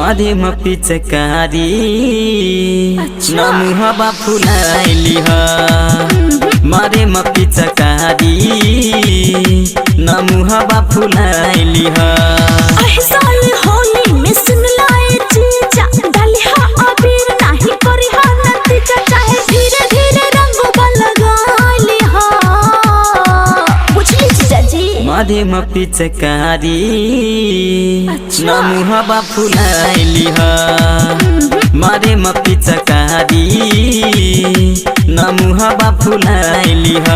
मारे म पिचकारी। अच्छा। न मुहबा फुलाइली ह मारे म पिचकारी, न मुहबा फुलाइली ह। अहे साल होली में सुन लाए जीजा, डालिहा अबीर नाही करिहा नतीजा, चाहे धीरे धीरे रंग लगालिहा। बुझली जीजा जी? मारे म पिचकारी। अच्छा। न मुहबा फुलाइली ह मारे म पिचकारी, न मुहबा फुलाइली ह।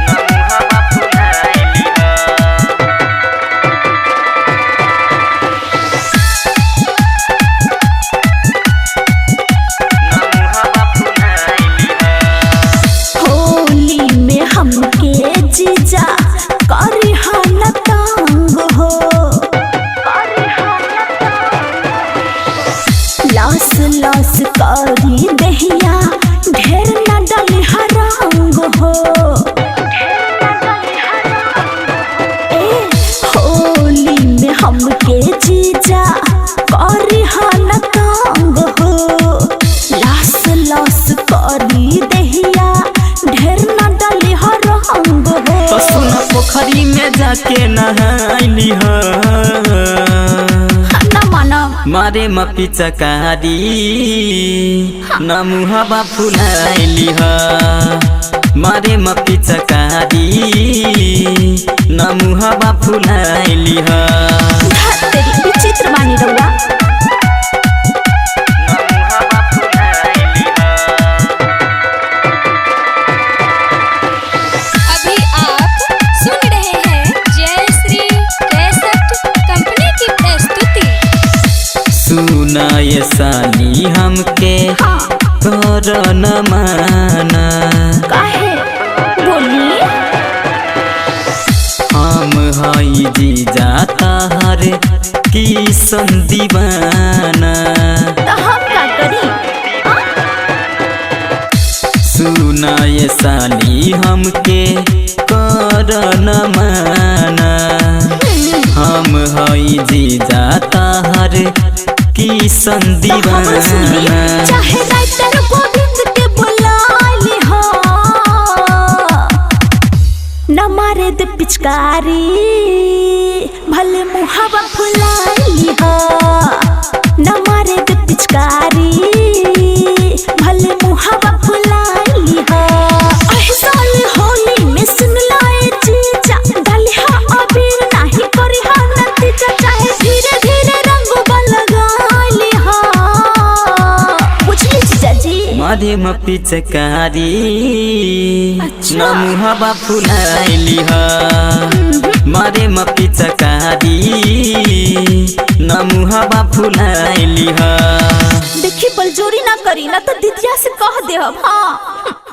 न मुहबा फुलाइली ह। न मुहबा फुलाइली ह। होली में हमके जीजा करिहा न तंग हो, लॉस लॉस करी दहिया ढेर न डलिहा रंग हो। ए होली में हमके जीजा करिहा न तंग हो, लॉस लॉस करी दहिया ढेर न डलिहा रंग हो। तो सुन पोखरी में जाके नहाइली ह। न मानब। मारे म पिचकारी, न मुहबा फुलाइली ह मारे म पिचकारी, न मुहबा फुलाइली ह। धत तेरी, विचित्र बानी रउआ। न मुहबा फुलाइली ह। अभी आप सुन रहे हैं जय श्री कैसेट कंपनी की प्रस्तुति। सुन ये साली हमके हाँ। कर न माना। काहे बोली? हम हई जीजा तहर किसन दीवाना। तो हम का करी? सुन ये साली हमके कर न माना, हम हई जीजा तहर किसन तो हमरो सुनी, दीवाना। चाहे राइटर गोविंद के बुला लिहा, न मारे दे पिचकारी भले मुहावा फुला लिहा, न मारे दे पिचकारी भले मुहावा फुला लिहा। अहे साल होली में सुन लाए जीजा, डालिहा अबीर नाही करिहा नतीजा, चाहे धीरे धीरे रंग लगालिहा। बुझली जीजा जी? मारे म पिचकारी। अच्छा। न मुहबा फुलाइली ह मारे म पिचकारी, न मुहबा फुलाइली ह। देखी बलजोरी ना करी ना तो दीदिया से कह देहब। हाँ।